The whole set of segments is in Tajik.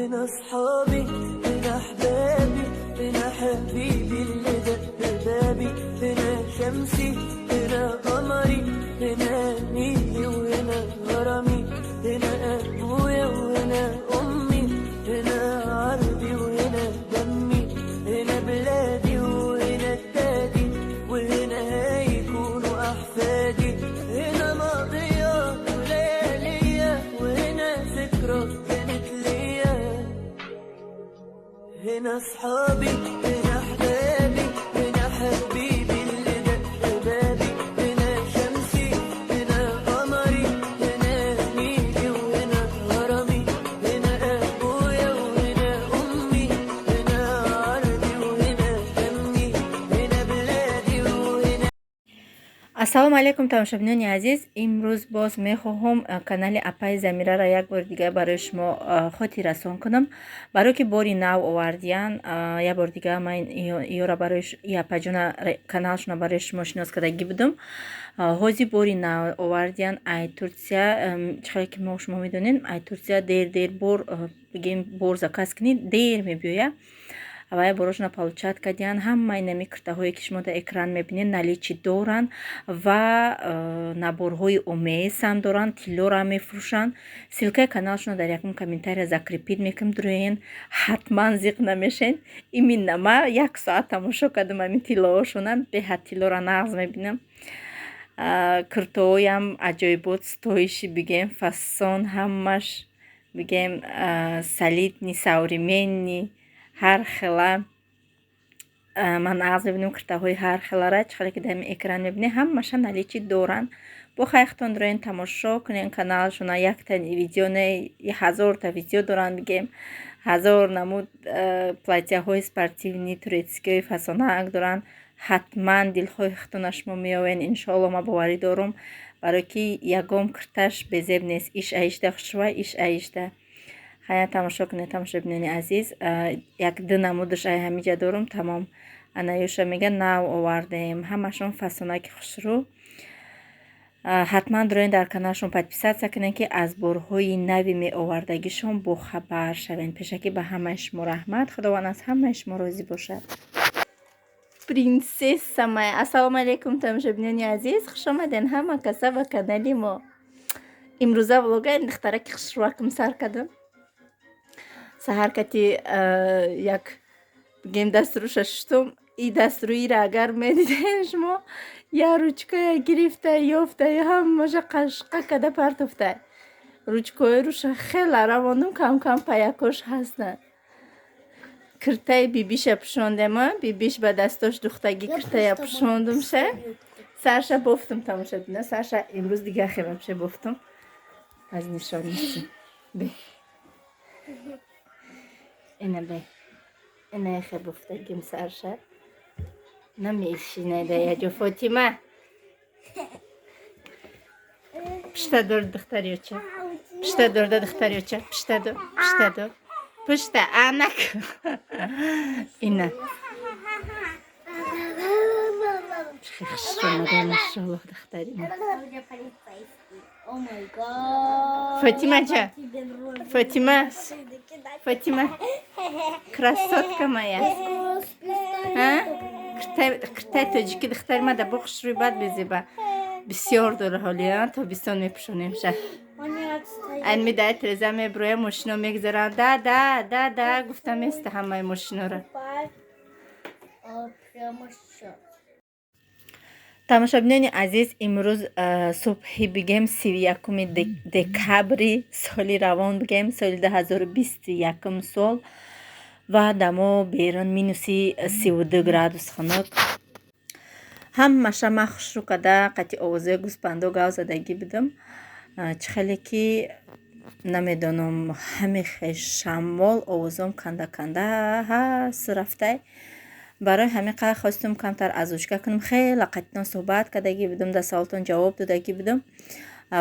هنا أصحابي، هنا أحبابي، هنا حبيبي اللي دق بابي. هنا شمسي، هنا قمري، هنا نيلي وهنا غرامي. هنا أبويا وهنا أمي، هنا عرضي وهنا دمي. هنا بلادي وهنا جدادي، وهنا هيكونوا أحفادي. هنا ماضية وليالية، وهنا ذكرى كانت ليا. هنا أصحابي، هنا أحبابي، هنا حبيبي اللي دق بابي. هنا شمسي، هنا قمري، هنا نيلي وهنا هرمي. هنا أبويا وهنا أمي، هنا عرضي وهنا دمي. هنا بلادي وهنا Ассалому алайкум, тамошобинони азиз. Имрӯз боз мехоҳам канали апаи Замираро як бори дигар барои шумо хотиррасон кунам, барое ки бори нав овардиян. Як бори дигар ман ёра барои и апаҷона каналшона барои шумо шинос кардагӣ будам. Ҳозир бори нав овардиян ай Турсия. Чӣ хеле ки мо шумо медонем, ай Турсия дер дер бор, бигем, бор заказ кунӣ, дер мебиёяд. Вая борошона получать кардиян. Ҳамаи нами киртаҳое, ки шумо дар экран мебинед, наличии доранд ва наборҳои омесам доранд, тиллоро мефурӯшанд. Ссылкаи каналшонро дар якум комментария закрепить мекунам, дуроен, ҳатман зиқ намешен. Именно ма як соат тамошо кардам ҳамин тиллоҳошона. Беҳад тиллоро нағз мебинам. Киртоҳоям аҷоибот, стоиши, бигем, фасон, ҳамаш, бигем, солидный, современный, ҳар хела. Ман нағз мебинам киртаҳои ҳар хелара. Чӣ хеле ки дар ин экран мебинед, ҳамаша наличии доранд. Бо хайхтон дуроен, тамошо кунен каналшона. Якта видео не, ҳазорта видео доранд, бигем, ҳазор намуд платьяҳои спортивный, турецкиҳои фасонак доранд. Ҳатман дилхоҳи худтона шумо меёвед, иншоалло, ман боварӣ дорам, барое ки ягон кирташ безеб нест. Иш аишда хушрӯва, иш аишда. Хая, тамошо кунед, тамошобинони азиз. Як ду намудаш ай ҳамиҷа дорум, тамом. Ана юша мега, нав овардем, ҳамашон фасонаки хушрӯ. Ҳатман дуроен, дар каналшон подписаться кунед, ки аз борҳои нави меовардагишон бохабар шавед. Пешакӣ ба ҳамаи шумо раҳмат, Худованд аз ҳамаи шумо розӣ бошад. Принсесса моя. Ассалому алайкум, тамошобинони азиз, хушомаден ҳама каса ба канали мо. Имрӯза влога духтараки хушрӯакм сар кардам. Саҳар кати як, бигем, дастрӯша шуштум. И дастрӯиро агар медидем шумо, як ручкая гирифта, ёфта, ҳамаша қашқа када партофта. Ручкаҳои руша хела равондум, кам кам паякош ҳастанд. Киртаи бибиша пӯшондема, бибиш ба дастош духтагӣ киртая пӯшондумша. Сарша бофтум, тамошобино, сарша имрӯз дигар хела пуша бофтум. Аз нишониси бе, ина бе, ина яхе бофтагим сарша. Намешинада яҷо. Фотима, пишта дор, духтариоча, пишта дорда, духтариоча, пишта дор, пишта дор, пишта анак, ина хушомада, машоаллоҳ, духтари. Oh my God. Фатима ҷа, Фатима, Фатима, красотка моя. Киртаи тоҷикӣ духтари ма да бо хушрӯй бад безеба бисёр дора. Ҳоли тобистон мепӯшонемша. Айн медаи треза меброя, мошино мегзаранд, да да да да гуфта места ҳамаи мошинора. Прямо сейчас. Тамошобинони азиз, имрӯз субҳи, бигем, 31-уми декабри соли равон, бигем, соли 2021-ум сол, ва дамо берун минуси 32 градус хунук. Ҳамаша ман хушрӯ када, қати овозои гӯспандо гав задагӣ будам. Чӣ хеле ки намедонам, ҳаме шамол овозом канда канда ҳаст рафтай. Барои ҳамин қадр хостум камтар озвучка кунам. Хеле қатитон суҳбат кардагӣ будам, дар саволтон ҷавоб додагӣ будам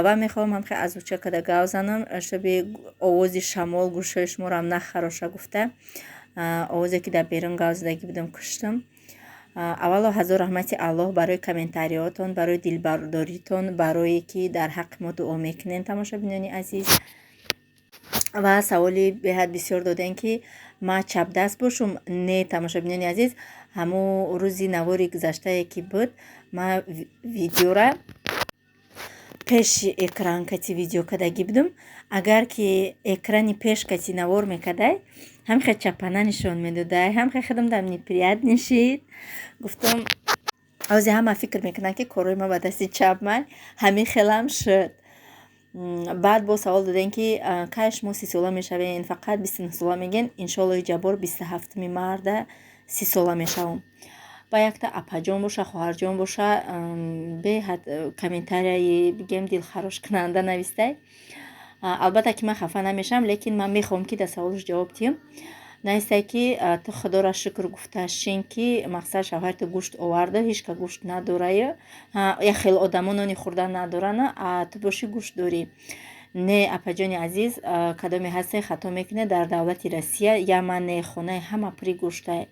ва мехоҳам ҳам хеле озвучка карда гав занам, шоби овози шамол гӯшҳои шуморо нахароша гуфта, овозе ки дар берун гав задагӣ будам, куштам. Аввало, ҳазор раҳмати Аллоҳ барои комментариётон, барои дилбардоритон, барое ки дар ҳаққи мо дуо мекунед, тамошобинони азиз. Ва саволи беҳад бисёр додем, ки ман чапдаст бошум. Не, тамошобинони азиз, ҳамун рӯзи навори гузаштае, ки буд, ман видеора пеши экран кати видео кардагӣ будум. Агар ки экрани пеш кати навор мекардай, ҳам хел чапана нишон медодай, ҳам хел худам дам неприятно шид. Гуфтам, ози ҳама фикр мекунанд, ки корҳои ман ба дасти чап май. Ҳамин хелам шуд. Баъд боз савол додем, ки кай шумо 30-сола мешавед, фақат 29-сола мегӯен. Иншоаллоҳи ҷаббор, 27-уми марта 30-сола мешавам. Ба якта апаҷон боша, хоҳарҷон боша, беҳад комментарияи, бигем, дилхарошкунанда навистай. Албатта, ки ман хафа намешавам, лекин ман мехоҳам, ки дар саволаш ҷавоб диҳам. Навистай, ки ту худоро шукр гуфта шин, ки мақсад шавҳари ту гӯшт оварда, ҳеч ка гӯшт надораю, як хел одамо нони хӯрдан надоранд, а ту бошӣ, гӯшт дорӣ. Не, апаҷони азиз, кадоме ҳасте, хато мекунед. Дар давлати Россия я ман не, хонаи ҳама пури гӯштай,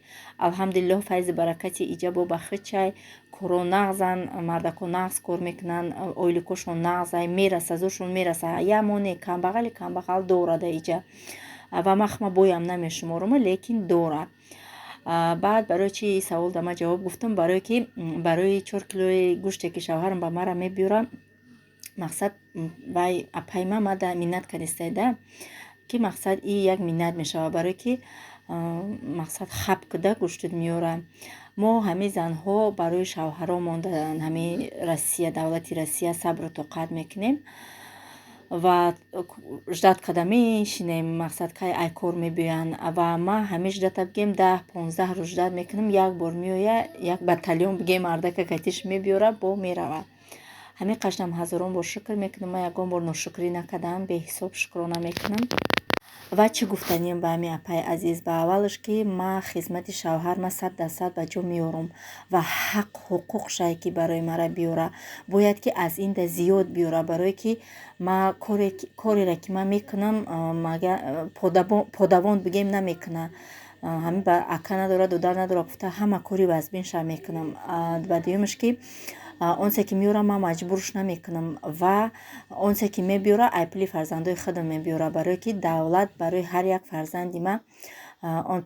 алҳамдулиллоҳ, файзи баракати иҷабо ба хичай. Коро нағзан, мардако нағз кор мекунанд, ойликошон нағзай, мераса, зуршон мераса. Я мо не, камбағали камбағал дорада иҷа. Ва ман хма боям намешуморам, лекин дора. Баъд барои чи савол да ман ҷавоб гуфтам? Барое ки барои 4 килои гӯште, ки шавҳарам ба мара мебиёра, мақсад вай апай ма мада миннат кардистайда, ки мақсад и як миннат мешавад, барое ки мақсад хаб куда гӯштут меёра. Мо ҳамин занҳо барои шавҳаромон дар ҳамин Россия, давлати Россия, сабру тоқат мекунем ва ждать карда мешинем, мақсад кай ай кор мебиёянд. Ва ман ҳамин ждать а, бигем, 10-15 рӯз ждать мекунам, як бор меоя, як батальон, бигем, мардака катиш мебиёра, бо меравад. Ҳамин қашнам ҳазорон бор шукр мекунам. Ман ягон бор ношукрӣ накардаам, беҳисоб шукрона мекунам. Ва чӣ гуфтанием ба ҳамин апаи азиз? Ба аввалаш, ки ман хизмати шавҳар ма 100% ба ҷо меорам ва ҳақ ҳуқуқшае, ки барои мара биёра, бояд ки аз инда зиёд биёра, барое ки ма кореро, ки ман мекунам, подавон, бигем, намекуна. Ҳамин ба ака надора, додар надора гуфта, ҳама кори вазбинша мекунам. Ба дуюмаш, ки онсе ки меёрам, ман маҷбурш намекунам ва онсе ки мебиёра, ай пули фарзандои худам мебиёра, барое ки давлат барои ҳар як фарзанди ма,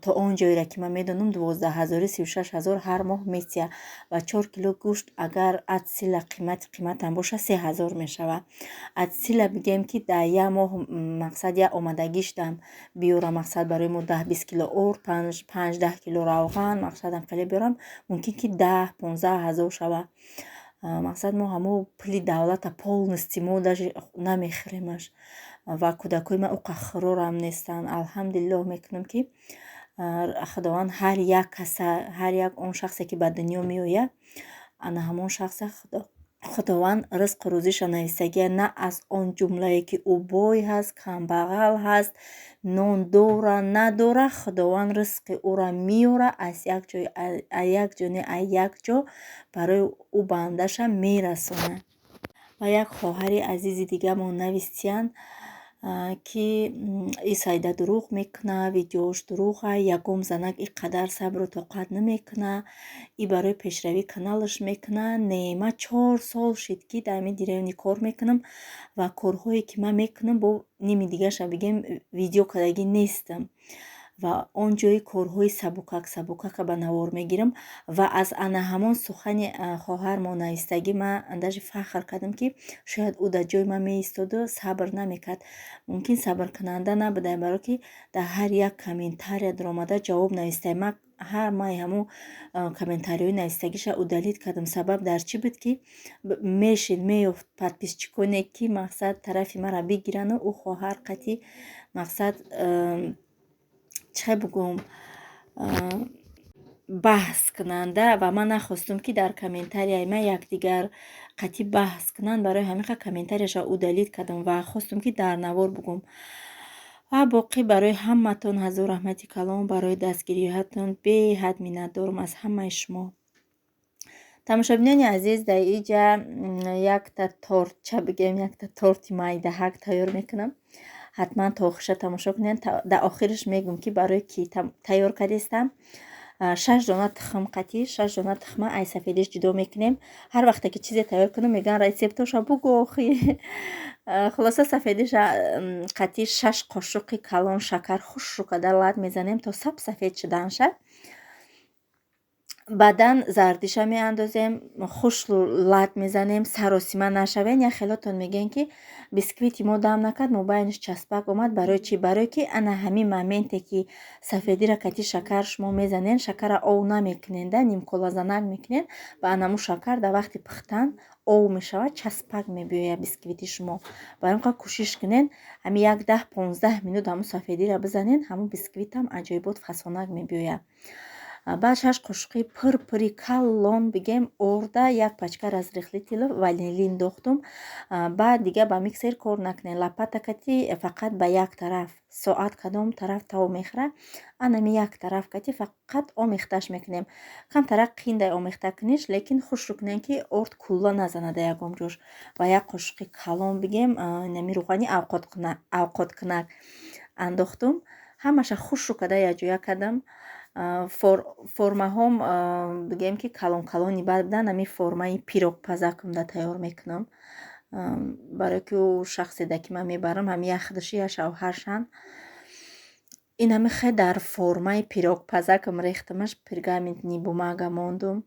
то он ҷоеро, ки ман медонам, 12 ҳазорӣ, 36 ҳазор ҳар моҳ метия. Ва 4 кило гӯшт агар от силы қимати қиматам боша, 3000 мешавад. От силы, бигем, ки дар як моҳ, мақсад, як омадагиштам биёра, мақсад, барои мо 10-20 кило орд, 5-10 кило равған, мақсадам хеле биёрам, мумкин ки 10-15 ҳазор шавад. Мақсад, мо ҳамо пули давлата полностью мо даже намехӯремаш. Ва кӯдакои ман уқа хӯрорам нестанд. Алҳамдулиллоҳ мекунам, ки Худованд ҳар як каса, ҳар як он шахсе, ки ба дунё меояд, ана ҳамон шахса Худованд ризқу рӯзиша нависагия, на аз он ҷумлае, ки ӯ бой ҳаст, камбағал ҳаст, нон дора, надора, Худованд ризқи ӯра меёра аз як ҷой, аз як ҷо не, аз як ҷо барои ӯ бандаша мерасонад. Ва як хоҳари азизи дигамон навистиянд, ки и Саида дурӯғ мекунад, видеош дурӯға, ягон занак ин қадар сабру тоқат намекунад, и барои пешравии каналаш мекунад. Не, ман 4 сол шид, ки дар ҳамин деревня кор мекунам ва корҳое, ки ман мекунам, бо ними дигарша, бигем, видео кардагӣ нестам ва он ҷои корҳои сабукак сабукака ба навор мегирам. Ва аз ана ҳамон сухани хоҳармо навистагӣ ман даже фахр кардам, ки шояд ӯ дар ҷои ман меистоду сабр намекард. Мумкин, сабркунанда набудай, барое ки дар ҳар як комментария даромада ҷавоб навистай. Ман ҳамаи ҳамон комментариҳои навистагиша удалить кардам. Сабаб дар чӣ буд, ки мешид, меёфт подписчиконе, ки мақсад тарафи маро бигирану ӯ хоҳар қатъи, мақсад, чӣ хел бигӯм, баҳс кунанда. Ва ман нахостум, ки дар комментарияи ман якдигар қатъи баҳс кунанд. Барои ҳамин қа комментарияшро удалить кардам ва хостум, ки дар навор бигӯм. Ва боқӣ барои ҳаматон ҳазор раҳмати калон барои дастгириҳоятон. Беҳад миннатдорам аз ҳамаи шумо. Тамошобинони азиз, дар иҷа якта тортча, бигем, якта торти майдаҳак тайёр мекунам. Ҳатман то охириша тамошо кунед. Дар охираш мегӯм, ки барои кӣ тайёр кардистам. Шаш дона тухм қатӣ, шаш дона тухма ай сафедиш ҷудо мекунем. Ҳар вақте ки чизе тайёр кунам, мегӯян: «Рецептоша бугӯ охи». Хулоса, сафедиша қатӣ шаш қошуқи калон шакар хушрӯ карда лат мезанем, то сап сафед шуданша. Баъдан зардиша меандозем, хушрӯ лат мезанем, саросима нашавен. Як хелотон мегӯен, ки бисквити мо дам накард, мобайниш часпак омад. Барои чӣ? Барое ки ана ҳамин моменте ки сафедира кати шакар шумо мезанен, шакара ов намекуненда, нимколазанак мекунен ва анаму шакар дар вақти пухтан ов мешавад, часпак мебиёяд бисквити шумо. Барои он қадр кӯшиш кунен, ҳамин як 10-15 минут ҳамун сафедира бизанен, ҳамун бисквитам аҷоибот фасонак мебиёяд. Баъд шаш қошуқи пур-пури калон, бигем, орда, як пачка разрыхлитель, ванилин дохтум. Баъд дига ба миксер кор накунед, лопата кати фақат ба як тараф, соат кадом тараф тав мехӯрад, анами як тараф кати фақат омехташ мекунем. Камтарак қиндай омехта куниш, лекин хушрӯ кунем, ки орд кулла назанада ягон ҷош. Ва як қошуқи калон, бигем, нами рӯғани авқоткунак андохтум. Ҳамаша хушрӯ карда якҷоя кардам. Формаҳом, бигем, ки калон калони бад будан, ҳамин формаи пирогпазакумда тайёр мекунам, барое ки ӯ шахседа ки ман мебарам, ҳамин як худаши, як шавҳаршанд. Ин ҳами хе дар формаи пирогпазакам рехтамаш, пергаментный бумага мондум.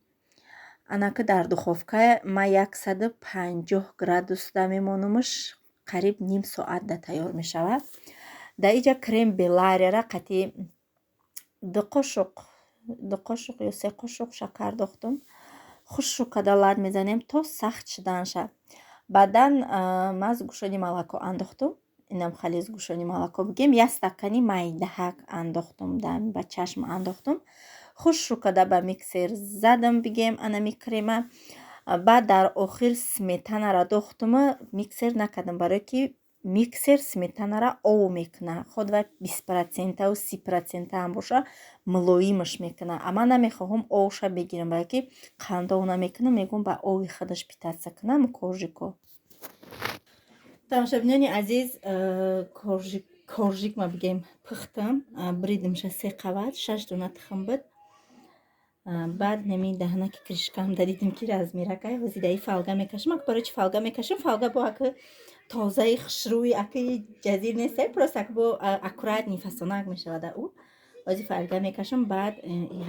Анаки дар духовка ман 150 градусда мемонамаш, қариб ним соат да тайёр мешавад. Дар иҷа крем Белларияра қати 2 қошуқ, 2 қошуқ ё 3 қошуқ шакар дохтум. Хушрӯ карда лат мезанем, то сахт шуданша. Баъдан ман сгущённый молоко андохтум. Инам хали сгущённый молоко, бигем, як стакани майдаҳак андохтум, ба чашм андохтум. Хушрӯ карда ба миксер задам, бигем, анами крема. Баъд дар охир сметанара дохтуму миксер накардам, барое ки миксер сметанара ов мекунад, худ вай 20 процентаву 30 процента ҳам боша, мулоимаш мекунад. А ман намехоҳам овша бигирам, барое ки қандов намекунам, мегӯям, ба ови худаш питаться кунам коржико. Тамошобинони азиз, коржик ма, бигем, пухтам, бридимша се қават, шаш дона тухм буд. Баъд нами даҳнаки крышкаам дадидим, ки размеракай. Ҳозидаи фольга мекашам. Ак барои чи фольга мекашам? Фольга бо аки тозаи хушрӯи аки ҷазир нест, просто ак бо аккуратный фасонак мешавад. Ӯ ҳози фольга мекашам, баъд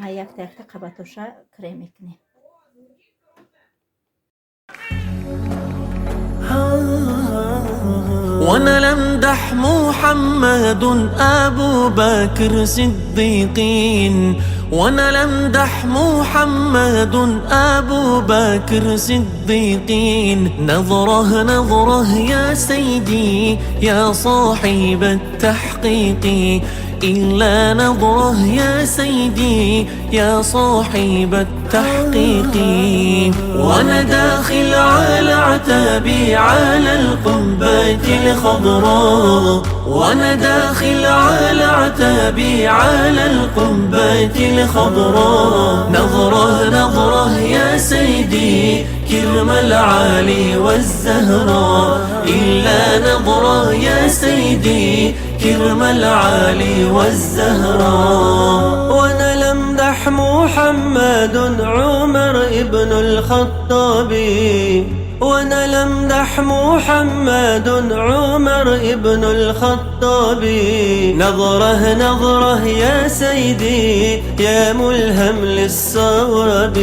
ҳа якта якта қабатоша крем мекунем. وانا لمدح محمد ابو بكر صديقين، وانا لمدح محمد ابو بكر صديقين. نظره نظره يا سيدي يا صاحب التحقيق، إلا نظره يا سيدي يا صاحب التحقيق. وأنا داخل على عتابي على القبة الخضراء، وأنا داخل على عتابي على القبة الخضراء. نظره نظره يا سيدي كرم العالي والزهراء، إلا نظره يا سيدي كرم العالي والزهراء. وانا لمدح محمد عمر ابن الخطاب، وانا لمدح محمد عمر ابن الخطاب. نظره نظره يا سيدي يا ملهم للصواب،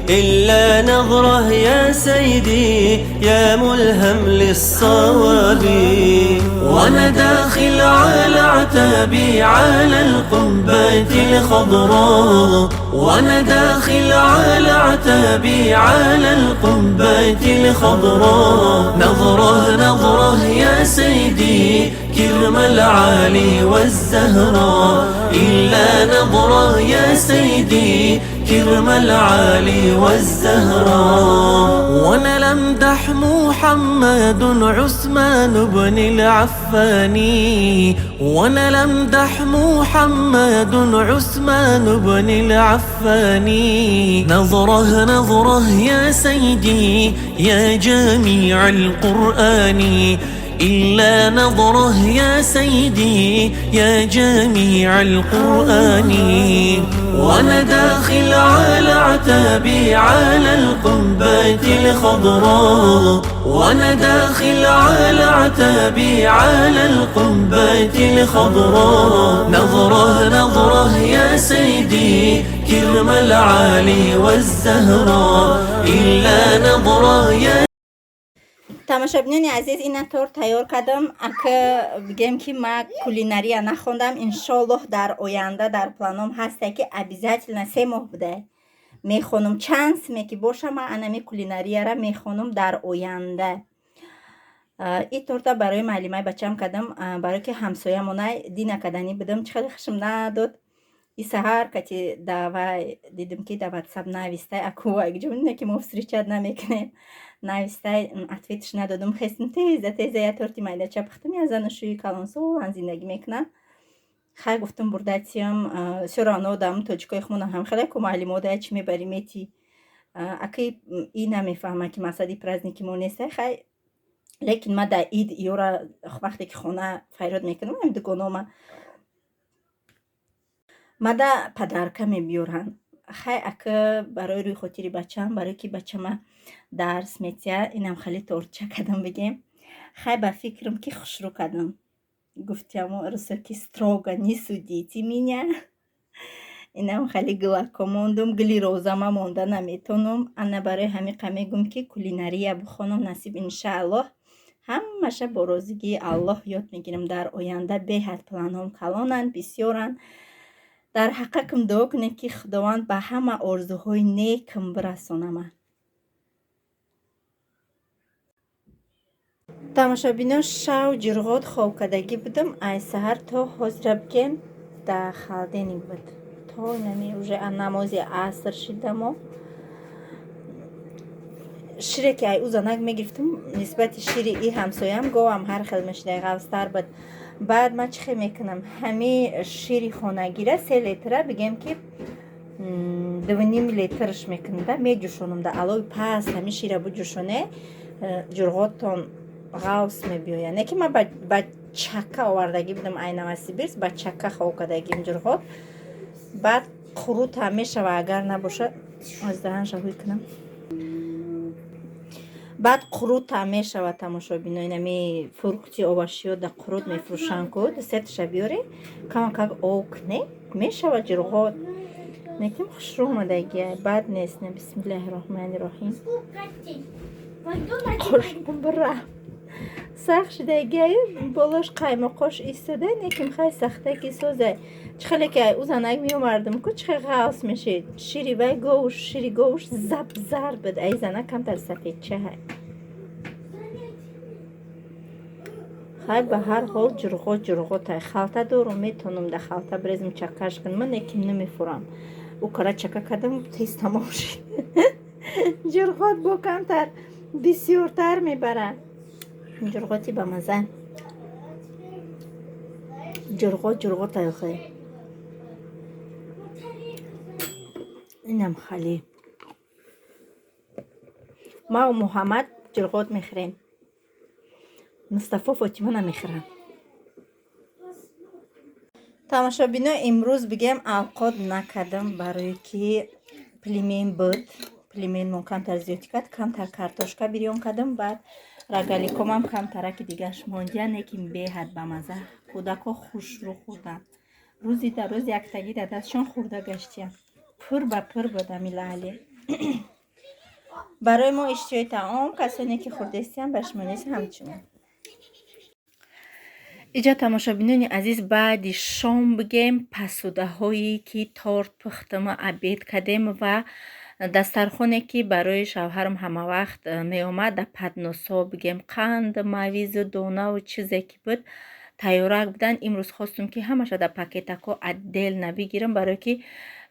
إلا نظره يا سيدي يا ملهم للصواب. وأنا داخل على عتابي على القبة الخضراء، وأنا داخل على عتابي على القبة الخضراء. نظره نظره يا سيدي كرم العالي والزهراء، إلا نظره يا سيدي كرم العالي والزهراء. وانا لمدح محمد عثمان بن العفاني، وانا لمدح محمد عثمان بن العفاني. نظره نظره يا سيدي يا جميع القرآن، إلا نظره يا سيدي يا جميع القرآن. وأنا داخل على عتابي على القبة الخضراء، وأنا داخل على عتابي على القبة الخضراء، نظره نظره يا سيدي كرم العالي والزهراء، إلا نظره يا Тамошобинони азиз, ина торт тайёр кардам. Ака, бигем, ки ма кулинария нахондам. Иншоллоҳ, дар оянда дар планом ҳасте, ки обязательно 3 моҳ буда мехонум. Чанд симе ки боша, ма анами кулинарияра мехонум дар оянда. И торта барои маълимаи бачам кардам, барое ки ҳамсоямонай дина каданӣ будам. Чӣ хеле хушм надод. И саҳар кати давай дидим, ки да Ватсап навистай, аку якҷо ки мо встречать намекунем, навистай, ответиш надодум. Хестим, теза теза я торти майдача пухтам. Я зану шӯи калонсолан зиндагӣ мекунам. Хай, гуфтам, бурдатиям, всё равно дам тоҷикои хумона ҳам хеле ку маълимо да чӣ мебарӣ мети. Аки и намефаҳма, ки мақсади праздники мо нестай. Хай, лекин ма дар ид ёра вақте ки хона файрод мекунам, ам дугонома мада подарка мебиёранд. Хай, ака, барои рӯи хотири бачаам, барое ки бачама дарс метия, инам хеле тортча кардам, бигем. Хай, ба фикрам, ки хушрӯ кардам. Гуфтиамо русо, ки строго не судите меня. Инам хеле гулако мондум, гули розама монда наметонам. Ана барои ҳамиқа мегӯм, ки кулинария бихонам, насиб, иншааллоҳ, ҳамаша бо розигии Аллоҳ ёд мегирам дар оянда. Беҳад планҳом калонанд, бисёранд. Дар ҳаққакам дуо кунед, ки Худованд ба ҳама орзуҳои некам бирасонама. Тамошобино, шав ҷирғот хоб кардагӣ будам. Ай саҳар то ҳозира, бигем, дар холодильник буд. То нами уже намози аср шидамо. Шире ки ай ӯ занак мегирифтам, нисбати шири и ҳамсоям говам ҳар хел мешидай, ғафзтар буд. Баъд ман чӣ хел мекунам? Ҳами шири хонагира 3 литра, бигем, ки 2,5 литрш мекунам да меҷӯшонам да алови паст. Ҳами шира буҷӯшоне, ҷурғотон ғафз мебиёяд. Не ки ман ба чака овардагӣ будам ай Новосибирск, ба чака хоб кардагим ҷурғот. Баъд қурутам мешава, агар набошад, аз даҳанша ҳуй кунам. Баъд қурутам мешавад. Тамошобино, инами фрукти овощиё да қурут мефурӯшанд ку, сеташа биёре, камакак об куне, мешава ҷурғот. Неким хушрӯ омадагия, бад нест. Не, бисмиллаҳи роҳмани роҳим. Қошуқум бира сахт шидагиаю, болош қаймоқош истода, неким хай сахтаки созай. Чӣ хеле ки ӯ занак меомардам ку, чӣ хел ғафз мешид шири вай говуш, шири говуш зап зард буд. Ай занак камтар сафедчаҳай. Хай, ба ҳар ҳол, ҷурғот ҷурғотай. Халта дорум, метонам да халта бирезм, чакаш кунам, лекин намефурам. Ӯ кара чака кардам, тез тамом шид. Ҷурғот бо камтар бисёртар мебарад. Ҷурғоти бамаза, ҷурғот ҷурғотай. Охе, инам хали мау Муҳаммад ҷурғот мехӯрем, Мустафо, Фотима намехӯранд. Тамошобино, имрӯз, бигем, авқот накардам, барое ки пельмен буд. Пельменмон камтар зиёдӣ кард, камтар картошка бирён кардам, баъд рогаликомам камтараки дигаш мондия. Лекин беҳад бамаза, кӯдакҳо хушрӯ хӯрданд. Рӯзи дар рӯз яктагӣ дар дастшон хӯрда гаштиянд. Пур ба пур буд ами лаъли. Барои мо иштиҳои таом, касоне ки хӯрдестиянд, ба шумо низ ҳамчунин. Иҷа, тамошобинони азиз, баъди шом, бигем, пасудаҳое ки торт пухтама, обед кардем ва дастархоне ки барои шавҳарам ҳамавақт меомад, дар подносҳо, бигем, қанд, мавизу донаву чизе ки буд, тайёрак буданд. Имрӯз хостум, ки ҳамаша дар пакетакҳо отдельно бигирам, барое ки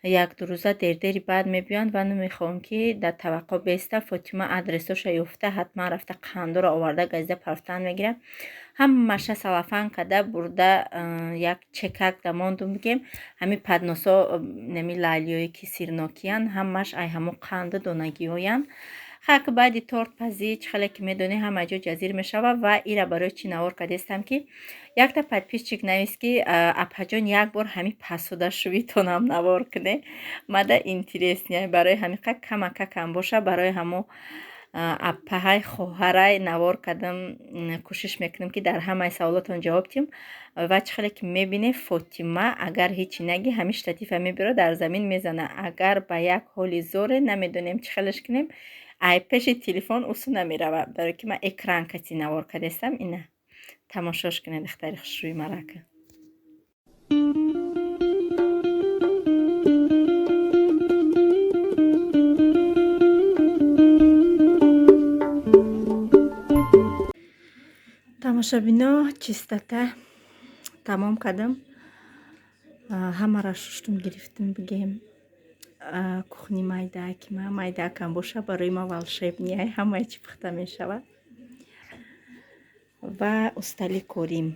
як-ду рӯза дердери баъд мебиёянд ва намехоҳам, ки дар таваққӯъ беста. Фотима адресоша ёфта, ҳатман рафта қандоро оварда, газида парфтан мегирам. Ҳамаша салафан карда бурда, як чекак да мондум, бигем, ҳамин подносҳо, нами лаълиёе ки сирнокиянд, ҳамаш ай ҳамо қанду донагиҳоянд. Хак баъди тортпазӣ, чӣ хеле ки медонӣ, ҳама ҷо ҷазир мешава. Ва ира барои чӣ навор кардестам, ки якта подписчик навист, ки апаҷон, як бор ҳами посуда шӯитонам навор куне, мада интересный. Барои ҳамиқа камакакам боша, барои ҳамо аппаҳай, хоҳарай навор кардам. Кӯшиш мекунем, ки дар ҳамаи саволотон ҷавоб диҳем. Ва чӣ хеле ки мебинем, Фотима агар ҳечи наги, ҳамин штатива мебиёрад, дар замин мезана. Агар ба як ҳоли зоре, намедонем чӣ хелеш кунем, ай пеши телефон усу намеравад, барое ки ман экран кати навор кардестам. Ина тамошош кунед, духтари хушрӯи марака. Тамошобино, чистота тамом кардам, ҳамаро шуштум, гирифтум, бигем, кухни майдааки ма майдаакам боша, барои ма волшебный, ҳамаи чӣ пухта мешавад. Ва устали корим,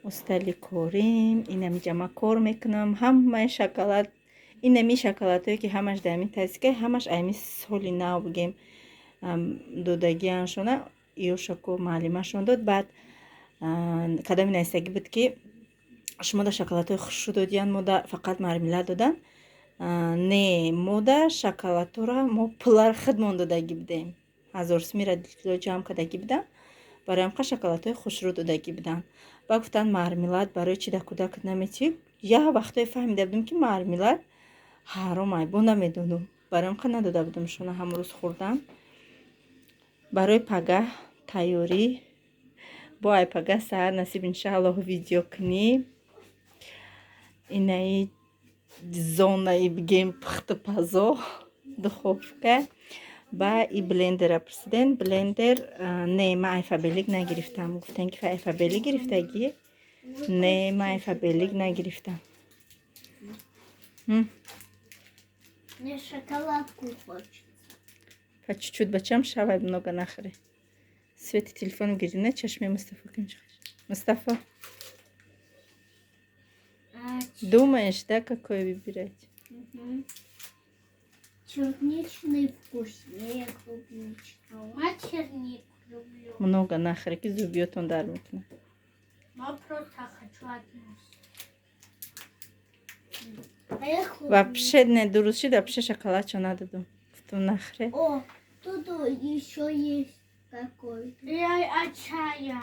устали корим инамиҷа ма кор мекунам. Ҳамаи шоколад, инами шоколадҳое, ки ҳамаш дар ҳамин тазика, ҳамаш ами соли нав, бигем, додагианшона ёшако маълимашон дод. Баъд кадоми нависагӣ буд, ки шумо да шоколадҳои хушрӯ додиян, мо да фақат мармелад додан. Не, мо да шоколадҳоро мо пулар худмон додагӣ будем, 1000 сумира дило ҷамъ кардагӣ будам, барои ҳамқа шоколадҳои хушрӯ додагӣ будам. Ба гуфтанд, мармелад барои чи да кӯдакат наметиҳӣ? Як вақтое фаҳмида будем, ки мармелад ҳаром ай, бо намедонам, барои ҳамқа надода будам шуна. Ҳамрӯз хӯрдам. Барои пагаҳ тайёрӣ, бо ай пагаҳ саҳар насиб, иншааллоҳ, видео кунӣ. Инаи зонаи, бигем, пухтупазо, духовка. Ба и блендера пурсиден. Блендер не, ман ай Фаберлик нагирифтам. Гуфтен, ки ай Фаберлик гирифтагӣ. Не, ман ай Фаберлик нагирифтам. Мне шоколадку хочется. По чуть-чуть, бачам, шавай, много нахри. Свети телефон гири, на чашми Мустафа. Мустафа, думаешь, да, какой выбирать? Угу. Черничный вкуснее клубничного. А чернику люблю. Много нахри, ки зубиётон дар мекунад. Я просто хочу одну. А я клубнику. Вообще не, дуруст шид, вообще шоколадчо надодум, гуфтум, нахре. О, тут еще есть какой-то. Я от чая.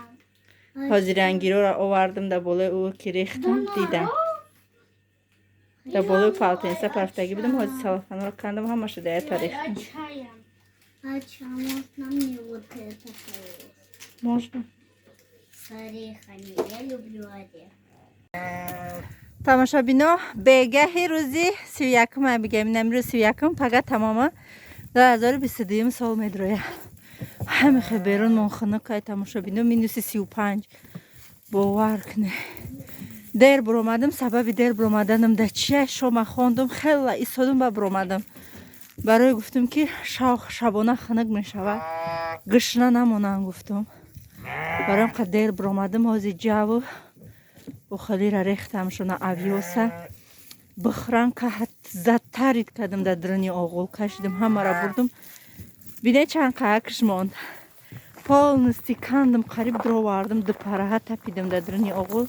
Ҳозир рангироро овардам, дар болои ӯ ки рехтам, дидам, дар болои полотенца парафтагӣ будам. Ҳозир салафанро кандам, ҳамаша дар якта рехтам. От чая. А можно мне вот это поесть? Можно. С орехами. Я люблю орех. Тамошобино, бегаҳи рӯзи 31-ум, бигем, инам рӯзи 31-ум, пага тамома 2022 сол медроя. Ҳамихе берун мон хунукай, тамошобино, минуси 35, бовар куне. Дер буромадам. Сабаби дер буромаданам да чия? Шома хондум, хела истодум, ба буромадам. Барои гуфтум, ки шабона хунук мешавад, гушна намонам, гуфтум. Барои қа дер буромадам. Ҳози ҷаву бухалира рехтам шуна, овёса бихӯран. Затарид кардам, дар даруни оғул кашидам, ҳамаро бурдум. Бине, чанд қаакш монд, полностью кандам, қариб дровардам, дупараҳа тапидам дар даруни оғул.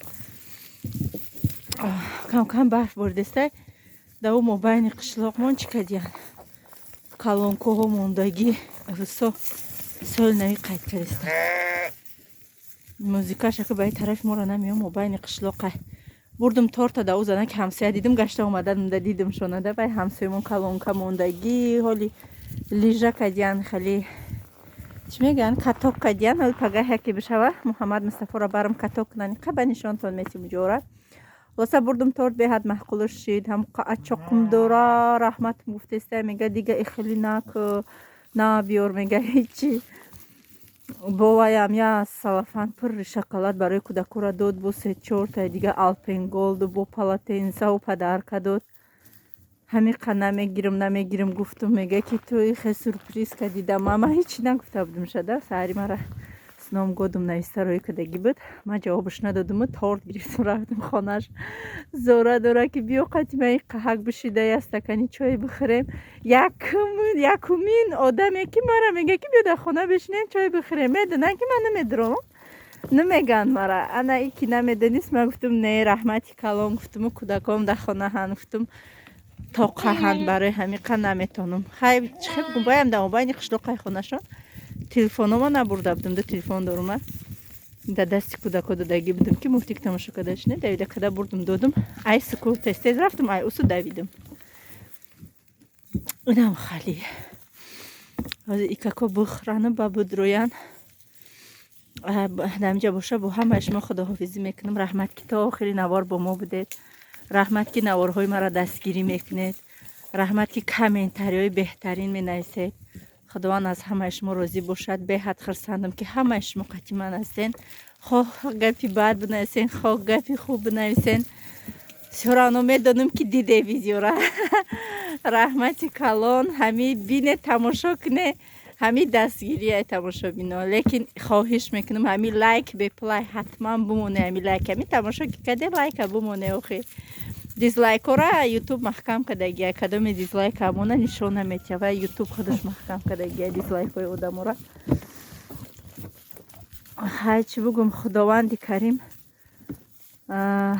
Кам-кам барф боридеста. Дар ӯ мобайни қишлоқмон чӣ кардиян, калонкоҳо мондагӣ, русо соли нави қайд кардиста. Музикаша ки ба ин тарафи моро намеём, мобайни қишлоқа. Бурдум торта да ӯ занаки ҳамсоя, дидум, гашта омаданам да дидум шонада. Вай ҳамсоямон калонка мондагӣ, ҳоли лижа кардиян, хеле чӣ мегӯянд, каток кардиян. Ҳоли пагаҳ яке бишава, Муҳаммад Мустафоро барам, каток кунан, қаба нишонтон метим ҷора. Хулоса, бурдум торт, беҳад маъқулш шид. Ҳам ачоқум дора, раҳмат гуфтеста, мега, дига ихели наку, на биёр, мега, ҳечи. Боваям я салафан пурри шоколад барои кӯдакора дод, бо се чортаи дига Алпенголду, бо полотенцау подарка дод. Ҳамиқа намегирам, намегирам гуфтум, мега, ки ту ихе сюрприз кардида. Мама ҳечи нагуфта будум шада. Саҳари мара «С Новым годом» нависта рӯй кардагӣ буд. Ман ҷавобаш надодуму торт гирифтам, рафтам хонаш. Зора дора, ки биё, қати ман қаҳак бишида, як стакани чой бихӯрем. Якумин одаме, ки мара мега, ки биё, дар хона бишинем, чой бихӯрем. Медонанд, ки ман намедурам, намеган мара. Ана ики намедонист. Ман гуфтум: «Не, раҳмати калон», гуфтуму, «кӯдаком дар хона ҳан», гуфтум, «тоқаҳанд, барои ҳамиқа наметонам». Хай, чӣ хел бигум, баям дар мобайни қишлоқай хонашон. Телефонома набурда будам, ду телефон дорума, дар дасти кӯдако додагӣ будам, ки мультик тамошо карда шине. Давида када бурдум, додум. Ай суку тез тез рафтум, ай усу давидум. Инам хали ҳозир икако бухрану ба будроян дар инҷа боша. Бо ҳамаи шумо худоҳофизӣ мекунам. Раҳмат, ки то охири навор бо мо будед. Раҳмат, ки наворҳои маро дастгирӣ мекунед. Раҳмат, ки комментариҳои беҳтарин менависед. Худованд аз ҳамаи шумо розӣ бошад. Беҳад хурсандам, ки ҳамаи шумо қати ман ҳастен. Хоҳ гапи бад бинависен, хоҳ гапи хуб бинависен, всё равно медонам, ки диде видеора. Раҳмати калон. Ҳами бине, тамошо куне, ҳами дастгирияи тамошобино. Лекин хоҳиш мекунам, ҳами лайк беплай ҳатман бумоне. Ҳами лайк, ҳами тамошо ки каде, лайка бумоне. Охи дизлайкора Ютуб маҳкам кардагия. Кадоме дизлайк ҳамона нишон наметиҳад ва Ютуб худаш маҳкам кардагия дизлайкҳои одамора. Ҳай, чӣ бугум, Худованди Карим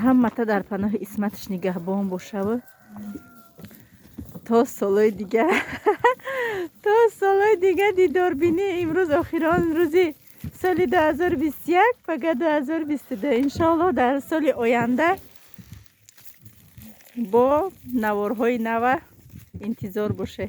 ҳамата дар паноҳи исматаш нигаҳбон бошаву то солҳои дига, то солҳои дига дидорбинӣ. Имрӯз охирон рӯзи соли 2021, пага 2022. Иншоаллоҳ, дар соли оянда бо наворҳои нава интизор боше.